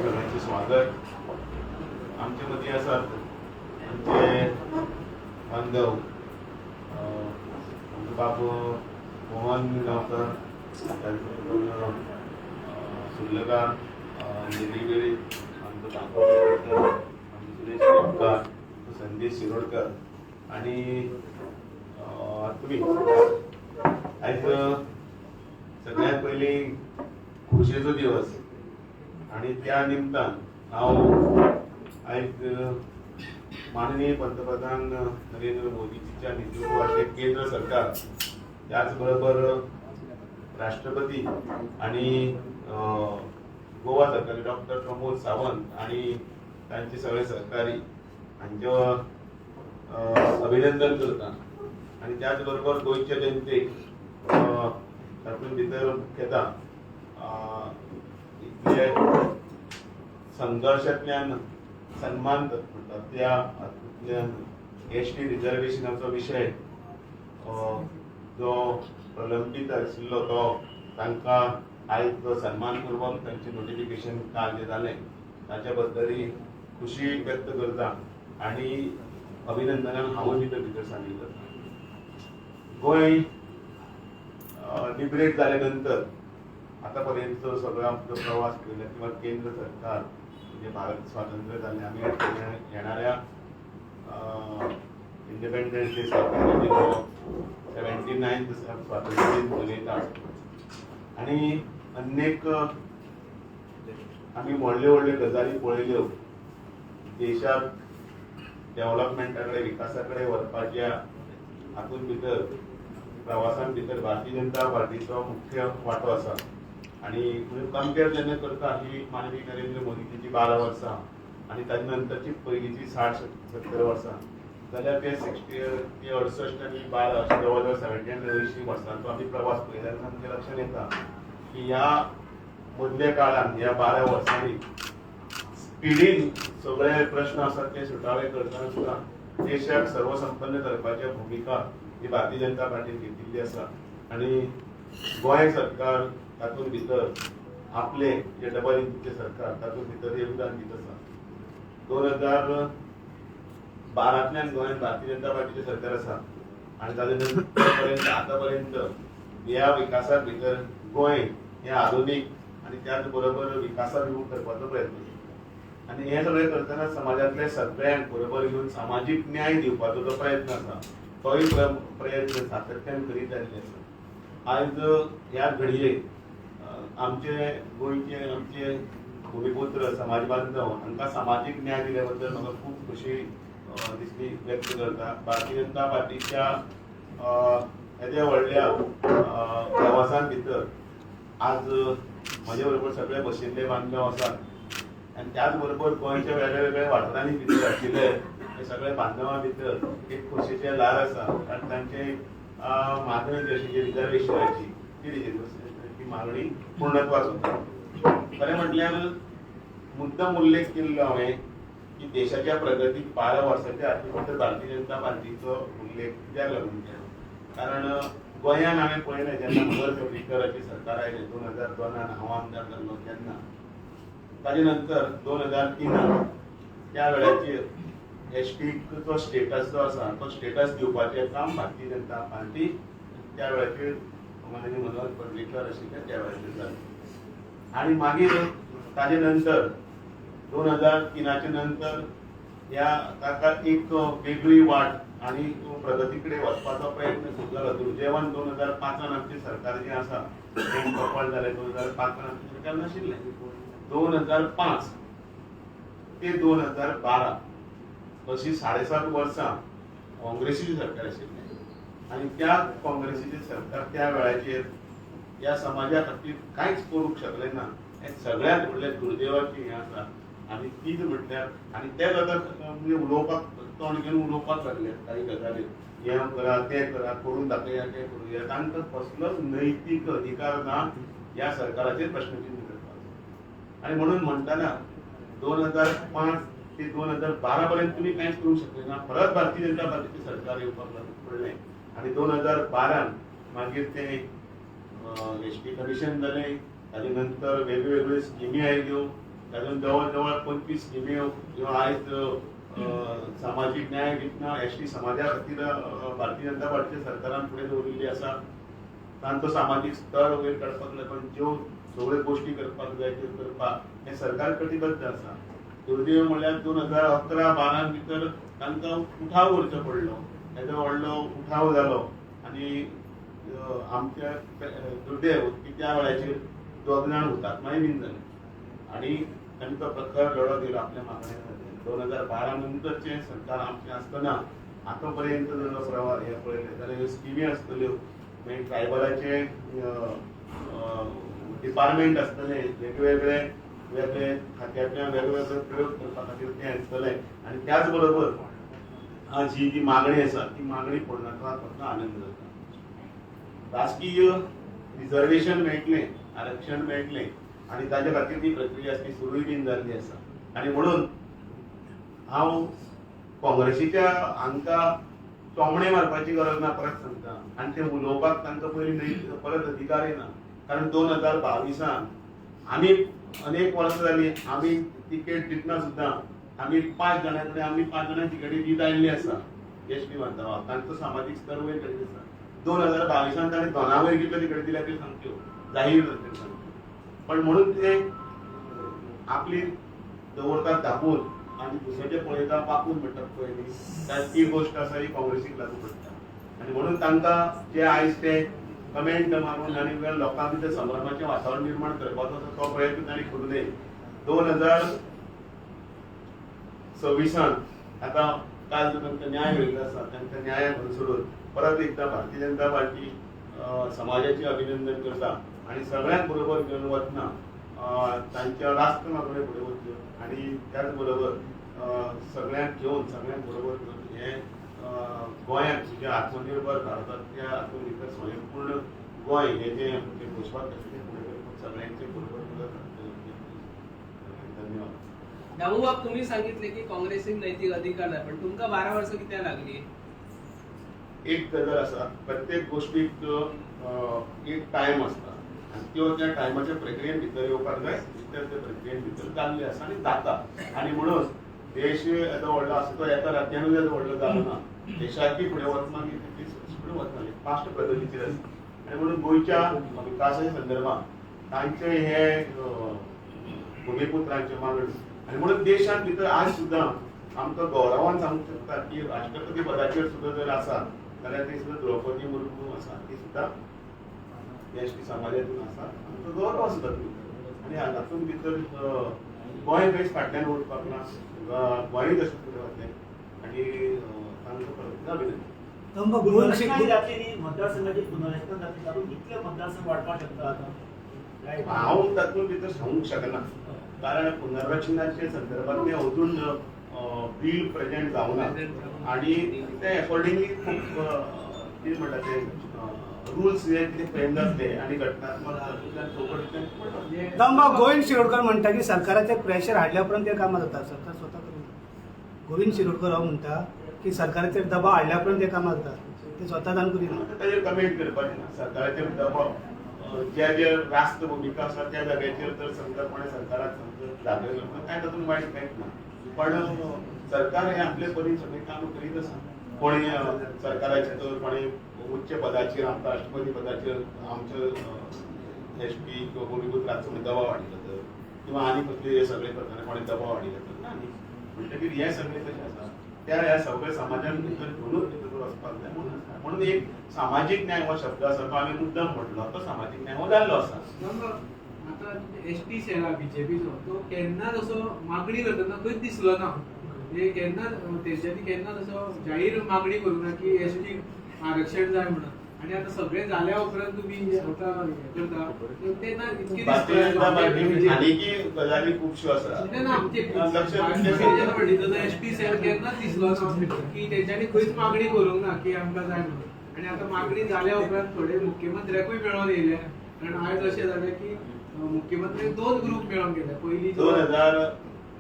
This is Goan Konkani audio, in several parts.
सगळ्यांचे स्वागत. आमचे मदीं आसात आमचे बांधव, आमचो बाब मोहन गांवकर, त्याचबरोबर सुर्लकार, निधी वेळीप, आमचो धाको पेडणेकर, आमचो सुरेश केपकार, संदेश शिरोडकर आणि तुमी. आयज सगळ्यात पयलीं खुशेचो दिवस आणि त्या निमतान हांव आयज माननीय पंतप्रधान नरेंद्र मोदीजीच्या नेतृत्वातले केंद्र सरकार, त्याच बरोबर राष्ट्रपती आणि गोवा सरकार डॉक्टर प्रमोद सावंत आणि तांचे सगळे सहकारी हांचे अभिनंदन करता. आणि त्याच बरोबर गोंयच्या जनतेक, तातूंत भितर मुख्यतः इतले संघर्शांतल्यान सन्मान म्हणटात त्या हातूंतल्यान एसटी रिजर्वेशनाचो विशय जो प्रलंबीत आशिल्लो तो तांकां आयज जो सन्मानपूर्वक तांचें नोटिफिकेशन काल जें जालें ताच्या बद्दलय खुशी व्यक्त करता आणि अभिनंदनान हांवूय भितर भितर सामील जाता. गोंय लिबरेट जाल्या नंतर आतां पर्यंत सगळो आमचो प्रवास पळयला किंवा केंद्र सरकार म्हणजे भारत स्वातंत्र्य जालें, आमी येणाऱ्या इंडिपेंडन्स डे, स्वातंत्र्य दिन, 79th स्वातंत्र्य दिन मनयता आणि अनेक आमी व्हडल्यो व्हडल्यो गजाली पळयल्यो. देशाक डेव्हलपमेंटा कडेन, विकासा कडेन व्हरपाच्या हातूंत भितर, प्रवासान भितर भारतीय जनता पार्टीचो मुख्य वांटो आसा. आणि कंपेर जेन्ना करता ही माननीय नरेंद्र मोदीजीची 12 वर्सां आणि ताच्या नंतरची पयलींची 60-70 वर्सां जाल्यार ते 60 ते 68 आनी 12 अशें जवळ जवळ 70 80 वर्सांचो आमी प्रवास पळयल्यार आमच्या लक्षात येता की ह्या मदल्या काळान, ह्या 12 वर्सांनी स्पिडीन सगळे प्रश्न आसात ते सुटावे करतना सुद्दां देशाक सर्वसंपन्न करपाची भुमिका ही भारतीय जनता पार्टीन घेतिल्ली आसा. आणि गोंय सरकार तातूंत भितर आपले जे डबल इंजिनचे सरकार तातूंत भितर योगदान दित आसा. 2012तल्यान गोंयांत भारतीय जनता पार्टीचे सरकार आसा आणि ताजे नंतर पर्यंत, आतां पर्यंत ह्या विकासा भितर गोंय हे आधुनीक आणि त्याच बरोबर विकासाभिमुख करपाचो प्रयत्न केला. आणि हे सगळें करतना समाजांतल्या सगळ्यांक बरोबर घेवन सामाजीक न्याय दिवपाचो जो प्रयत्न आसा तोय प्रयत्न सातत्यान करीत आयिल्ले आसा. आयज ह्या घडयेक आमचे गोंयचे, आमचे भुमिपुत्र समाज बांधव हांकां सामाजीक न्याय दिल्या बद्दल म्हाका खूब खोशी दिसली, व्यक्त करता. भारतीय जनता पार्टीच्या येद्या व्हडल्या प्रवासान भितर आज म्हजे बरोबर सगळे बशिल्ले बांधव आसात आनी त्याच बरोबर गोंयच्या वेगळ्या वेगळ्या वाठारांनी भितर आशिल्ले हे सगळे बांधवां भितर एक खोशयेचें ल्हार आसा, कारण तांचे मागणी जी आशिल्ली रिजर्वेशनाची, ती रिजर्वेशनाची मागणी पूर्णत्वाक वता. खरें म्हटल्यार मुद्दम उल्लेख केल्लो हांवें की देशाच्या प्रगतीक 12 वर्साच्या हातूंत भितर भारतीय जनता पार्टीचो उल्लेख कित्याक लागून केलो, कारण गोंयान हांवें पळयलें, जेन्ना मनोहर पर्रीकराचें सरकार आयलें 2002नान, हांव आमदार जाल्लो तेन्ना, ताजे नंतर 2003नान त्या वेळाचेर एसटीचो स्टेटस जो आसा तो स्टेटस दिवपाचें काम भारतीय जनता पार्टी, त्या वेळाचेर माननीय मनोहर पर्रीकर आशिल्ले त्या वेळाचेर जालें. आणि मागीर ताजे नंतर 2003च्या नंतर ह्या ताका एक वेगळी वाट आणि प्रगती कडेन वचपाचो प्रयत्न सुरू जालो. दुर्दैवान 2005 आमचें सरकार जें आसा तें कपाळ जालें. 2005 आमचें सरकार नाशिल्लें. 2005 ते 2012 अशी 7.5 वर्सां काँग्रेसीचें सरकार आशिल्लें आनी त्या काँग्रेसीचें सरकार त्या वेळाचेर ह्या समाजा खातीर कांयच करूंक शकलें ना. हें सगळ्यांत व्हडलें दुर्दैवाचें हें आसा. आनी तीच म्हटल्यार आनी तेच आतां म्हणजे उलोवपाक तोंड घेवन उलोवपाक लागले काही गजाली, हें करा, तें करा, करून दाखया, तें करुया. तांकां कसलोच नैतीक अधिकार ना ह्या सरकाराचेर प्रश्नचिन्ह करपाचो. आनी म्हणून म्हणटना 2005 ते 2012 पर्यंत तुमी कांयच करूंक शकले ना. परत भारतीय जनता पार्टीचें सरकार येवपाक पडलें आनी 2012 मागीर तें एसटी कमिशन जालें. ताजे नंतर वेगळ्यो वेगळ्यो स्किमी आयल्यो. तातूंत जवळ जवळ 25 स्किमी ह्यो आयज सामाजीक न्याय दितना एसटी समाजा खातीर भारतीय जनता पार्टीच्या सरकारान फुडें दवरिल्ली आसा. तांचो सामाजीक स्तर वयर काडपाक लागून ज्यो सगळ्यो गोश्टी करपाक जाय त्यो करपाक हें सरकार कटिबद्ध आसा. दुर्दैव म्हणल्यार 2011-12 भितर तांकां उठाव करचो पडलो, येदो व्हडलो उठाव जालो आनी आमच्या दुर्दैव की त्या वेळाचेर 2 जाण हुतात्माय बीन जाले आनी तांकां प्रखर लढो दिलो आपल्या मागण्या खातीर. 2012 नंतरचें सरकार आमचें आसतना आतां पर्यंत जर प्रवाह हे पळयले जाल्यार ह्यो स्किमी आसतल्यो, मागीर ट्रायबलाचे डिपार्टमेंट आसतले, वेगवेगळे वेगळे खात्यांतल्यान वेगवेगळे प्रयोग करपा खातीर तें आसतलें. आनी त्याच बरोबर आज ही जी मागणी आसा ती मागणी पूर्णत्वाक आनंद जाता. राजकीय रिजर्वेशन मेळटलें, आरक्षण मेळटलें आनी ताजे खातीर ती प्रक्रिया ती सुरूय बीन जाल्ली आसा. आनी म्हणून हांव काँग्रेसीच्या हांकां चोमणे मारपाची गरज ना, परत सांगता. आनी ते उलोवपाक तांकां पयलीं न्हय परत अधिकारय ना, कारण 2022 आमी अनेक वर्सां जाली आमी तिकेट दितना सुद्दां आमी 5 जाणां कडेन आमी 5 जाणां तिकेटी दीत आयिल्ली आसा एस टी बांधवाक, तांचो सामाजीक स्तर वयर काडिल्लो आसा. 2022 तांणी 2 वयर कितल्यो तिकेटी दिल्या त्यो सामक्यो जाहीर जातल्यो सामक्यो. पण म्हणून ते आपली दवरतात धापून आनी दुसऱ्याचे पळयता पापून म्हणटात पळय न्ही, ती गोश्ट आसा ही काँग्रेसीक लागू पडटा. आनी म्हणून तांकां जे आयज ते कमेंट मारून आनी लोकां भितर संभ्रमाचें वातावरण निर्माण करपाचो आसा तो प्रयत्न तांणी करूं नये. 2026 आतां काल जो तांकां न्याय मेळिल्लो आसा तांकां न्यायाक अनुसरून परत एकदां भारतीय जनता पार्टी समाजाचें अभिनंदन करता आनी सगळ्यांक बरोबर घेवन वतना तांच्या राष्ट्र मागण्यो फुडें वतल्यो आनी त्याच बरोबर सगळ्यांक घेवन सगळ्यांक बरोबर घेवन हें गोंयांत जें आत्मनिर्भर भारतांतल्या हातूंत भितर स्वयंपूर्ण गोंय हें जें आमचें घोशवाक्य आसा तें फुडें करपाक सगळ्यांचे बरोबर मदत लागतली. धन्यवाद. दामूबाब, तुम्ही सांगितले की काँग्रेसीक नैतिक अधिकार नाही, पण तुमका 12 वर्ष कित्याक लागली? एक गजाल आसा, प्रत्येक गोष्टीक एक टायम आसता आनी त्यो त्या टायमाच्या प्रक्रियेन भितर येवपाक जाय, त्या प्रक्रियेन भितर जाल्ले आसा आनी जाता. आनी म्हणून देश येदो व्हडलो आसा तो एका राज्यानूय येदो व्हडलो जालो ना, देशाकय फुडें वतना ती फुडें वतना फास्ट प्रगतीचेर आसा. आनी म्हणून गोंयच्या विकासाच्या संदर्भात तांचे हे भुमिपुत्रांचे मागणी आनी म्हणून देशांत भितर आज सुद्दां आमकां गौरवान सांगूंक शकता की राष्ट्रपती पदाचेर सुद्दां जर आसा जाल्यार ती सुद्दां द्रौपदी मुर्मू आसा, ती सुद्दां एस टी समाजातून आसा, आमकां गौरव आसा तातूंत. आनी हातूंत भितर गोंय खंयच फाटल्यान उरपाक ना, गोंयूय तशें फुडें वतलें आनी तांकां परत अभिनंदन. पुनर्रचना जातली न्ही, मतदारसंघाची पुनर्रचना जातली, तातूंत कितले मतदारसंघ वाडपाक शकता आतां? हांव तातूंत भितर सांगूंक शकना, कारण पुनर्रचनाचे संदर्भात तें अजून बील प्रेजेंट जावना आनी ते अकॉर्डिंगली खूब कितें म्हणटा ते रुल्स जे कितें फ्रेम जातले आनी घटनात्मक तातूंतल्यान चौकटींतल्यान पडटा. दामबाब, गोविंद शिरोडकर म्हणटा की सरकाराचेर प्रेशर हाडल्या उपरांत ते कामां जाता, सरकार स्वता करिना. गोविंद शिरोडकर हो म्हणटा की सरकाराचेर दबाव हाडल्या उपरांत ते कामां जाता, ते स्वता जावन करिना. ताजेर कमेंट करपाचें ना. सरकाराचेर दबाव ज्या ज्या रास्त भुमिका आसा त्या जाग्याचेर तर समजा कोणें सरकाराक समजा दाखयलो म्हणून कांय तातूंत वायट कांयच ना, पण सरकार हे आपले परीन सगळीं कामां करीत आसा. कोणी सरकाराचे तर कोणी उच्च पदाचेर आमकां राष्ट्रपती पदाचेर आमचो एस पी किंवा भुमिपुत्राचो म्हणून दबाव हाडिल्लो तर किंवा आनी कसले हे सगळे करतना कोणी दबाव हाडिल्लो तर ना न्ही. म्हणटकीर हें सगळें कशें आसा त्या ह्या सगळ्या समाजान भितर घेवनूच भितर वचपाक जाय म्हणून आसा. म्हणून एक सामाजीक न्याय हो शब्द आसा तो आमी मुद्दम म्हटलो, तो सामाजीक न्याय हो जाल्लो आसा. आतां एस टी सेला बीजेपीचो तो केन्नाच असो मागणी करतना खंयच दिसलो ना, म्हणजे केन्ना तेंच्यांनी केन्नाच असो जाहीर मागणी करूंक ना की एस टी आरक्षण जाय म्हणून. आनी आतां सगळें जाल्या उपरांत तुमी आतां हें करता ते ना इतके भारतीय जनता पार्टी आनीकय गजाली खुबश्यो आसा. ना आमचे एस टी सेल केन्नाच दिसलो ना की तेंच्यांनी खंयच मागणी करूंक ना की आमकां जाय म्हणून. आनी आतां मागणी जाल्या उपरांत थोडे मुख्यमंत्र्याकूय मेळोन येयले, कारण आयज अशें जालें की मुख्यमंत्र्याक 2 ग्रूप मेळोन गेले. पयलीं 2000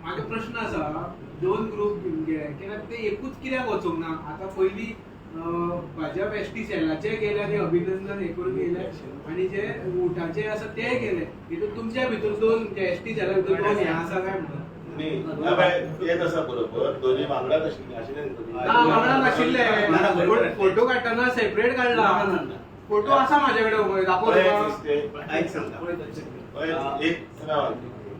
म्हाका प्रश्न आसा, 2 ग्रूप गेले कित्याक ते एकूच कित्याक वचूंक ना? आतां पयलीं भाजप एसटी सेलाचे केले आनी अभिनंदन हे करून गेले आणि जे उठाचे आसा ते केले. हितून तुमच्या भितर दोन एसटी सेला भितर दोन हे आसा काय म्हणून? न्ही, ना बाय, तेच आसा बरोबर. दोन्ही वांगडाच आशिल्ले, आशिल्ले न्ही दोन्ही? ना, वांगडा नाशिल्ले. फोटो काडटना सेपरेट काडला. फोटो आसा माझ्याकडे, दाखोव पळय तुका. दिसते. ऐक सांगता. पळय, एक राव,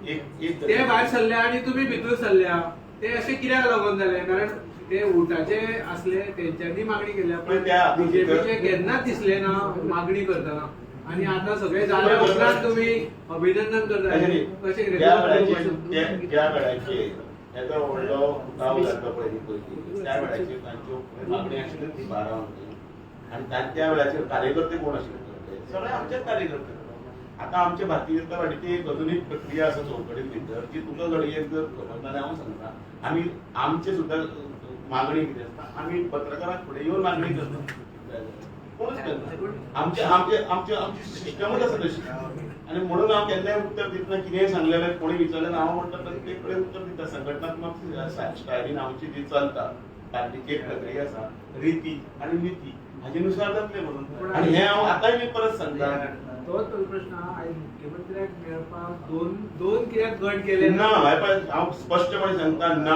एक एक ते भायर सरले आणि तुम्ही भितर सरल्या. ते अशें कित्याक लागून जाले? कारण ते उठाचे असले तेंच्यांनी मागणी केल्या, पण पण त्या बीजेपीचे केन्नाच दिसले ना मागणी करतना. आणि आता सगळे जाल्या उपरांत तुम्ही अभिनंदन करता, कशें कितें? त्या वेळाचेर त्या वेळाचेर तेजो व्हडलो उठाव जाल्लो पळय पयलीं, त्या वेळाचेर तांच्यो मागणी आशिल्ल्यो ती 12 मागणी. आनी त्या वेळाचेर कार्यकर्ते कोण आशिल्ले? सगळे आमचेच कार्यकर्ते. आता आमच्या भारतीय जनता पार्टीची एक अजून एक प्रक्रिया आसा चौकटीत भितर, जी तुका घडये जर खबर ना जाल्यार हांव सांगता. आमी आमचे सुद्दां मागणी कितें आसता, आमी पत्रकारांक फुडें येवन मागणी करता. कोणूच करना. आमचे आमचे आमचे आमची सिस्टमच आसा तशी. आनी म्हणून हांव केन्नाय उत्तर दितना कितेंय सांगलें जाल्यार, कोणी विचारलें, हांव म्हणटा ते कडेन उत्तर दिता. संघटनात्मक स्टायलीन आमची जी चलता पार्टीची एक प्रक्रिया आसा, रिती आनी नीती हाजे नुसार जातलें म्हणून. आनी हें हांव आतांय बी परत सांगता. तोच प्रश्न. आयज मुख्यमंत्र्याक मेळपाक दोन दोन कित्याक गट केले? ना, हे पळय, हांव स्पश्टपणे सांगता ना.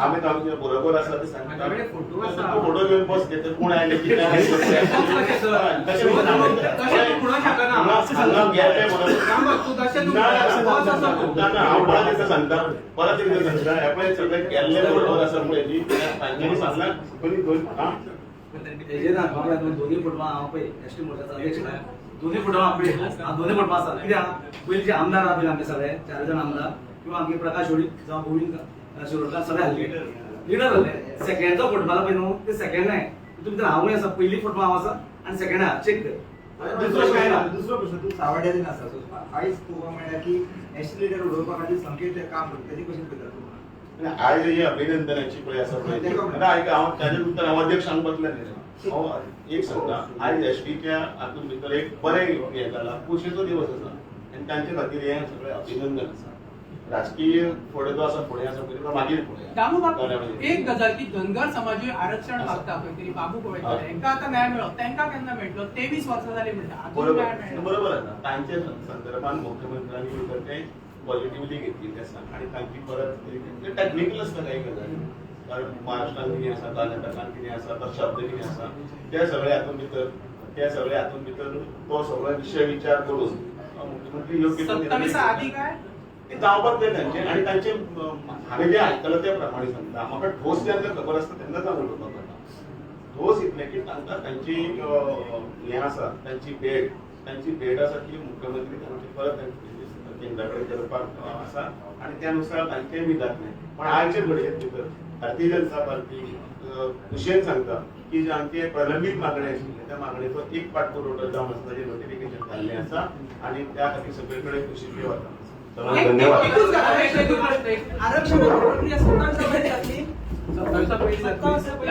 आमी तांचे बरोबर आसा ते सांगता. माझ्याकडे फोटो आसा. फोटो घेवन बस घेता. कोण आयले, कितें आयलें. तशें सर. तशें तशें तूं म्हणूंक शकना. हांगा गेले म्हणून. सांग, तूं तशें तूं ना, ना, बस आसा तूं. ना, ना, हांव परत एकदां सांगता, परत एकदां सांगता. हे पळय, सगळे केल्ले बरोबर आसा पळय न्ही, तांच्यांनी सांगला पयलीं दोन आं. तेजेर हांव दोन्ही फोटो हांव पळय एसटी मोर्चाचो अध्यक्ष, दोन्ही फोटो हांव पळय, दोन्ही फोटो आसा. कित्याक पयलीं जे आमदार आहा पळय आमचे सगळे चार जाण आमदार किंवा आमगे प्रकाश होळी जावं गोविंद शिरोडकार सगळे आसले लिडर जाले. सेकंडचो फोटो मारला पळय न्हू, ते सेकंड आहे. तितून भितर हांवूय आसा. पयली फोटो हांव आसा आनी सेकंड आहा, चेक कर. दुसरो काय ना. दुसरो प्रश्न, तूं सावड्याचे आसा, सो आयज पळोवपाक मेळ्ळा की एसटी लिडर उडोवपा खातीर संकेत ते काम करता, तेजी कशें पळयता तूं? आनी आयज ही अभिनंदनाची पळय आसा पळय ती. ना, आयक, हांव ताजेर उत्तर हांव अध्यक्षांक बसलें न्ही. हांव एक सांगता, आयज एसटीच्या हातूंत भितर एक बरें हें जाला, खोशयेचो दिवस आसा आनी तांचे खातीर हें सगळें अभिनंदन आसा. राजकीय फुडें जो आसा फुडें आसा पळय, तो मागीर फुडें. दामू बाब, एक गजाल की धनगर समाजूय आरक्षण मागता खंय तरी, बाबू पळयता, हेंकां आतां न्याय मेळ्ळो, तेंकां केन्ना मेळटलो? 23 वर्सां जाली म्हणटा, अजून न्याय बरोबर मेळना. बरोबर आसा. तांचे संदर्भात मुख्यमंत्र्यांनी भितर ते पॉझिटिव्हली घेतिल्लें आसा आनी तांची परत ते टॅक्निकल आसता काही गजाली, कारण महाराष्ट्रान कितें आसा, कर्नाटकान कितें आसा, तो शब्द कितें आसा, ते सगळे हातूंत भितर ते सगळे हातूंत भितर तो सगळो विशय विचार करून मुख्यमंत्री योग्य तो निर्णय 27 आदी काय ते जावपाक जाय तांचे. आनी तांचे हांवें जें आयकलां त्या प्रमाणे सांगता. म्हाका ठोस जेन्ना खबर आसता तेन्नाच हांव उलोवपाक वता. ठोस इतलें की तांकां तांची हें आसा, तांची भेट आसा की मुख्यमंत्री तांची परत केंद्रा कडेन करपाक आसा आनी त्या नुसार तांचेंय बी जातलें. पण आयचे घडयेक भितर भारतीय जनता पार्टी खुशयेन सांगता की जे आमचे प्रलंबीत मागणी आशिल्ले त्या मागणेचो एक पाठपुरवठो जावन आसा, ताजें नोटिफिकेशन जाल्लें आसा आनी त्या खातीर सगळे कडेन खुशीचें वातावरण आसा. धन्यवाद. एकूच गजाल, एकूच प्रश्न. आरक्षणाची प्रक्रिया 27 पयलीं जातली. 27 पयलीं जातली. 27 पयलीं.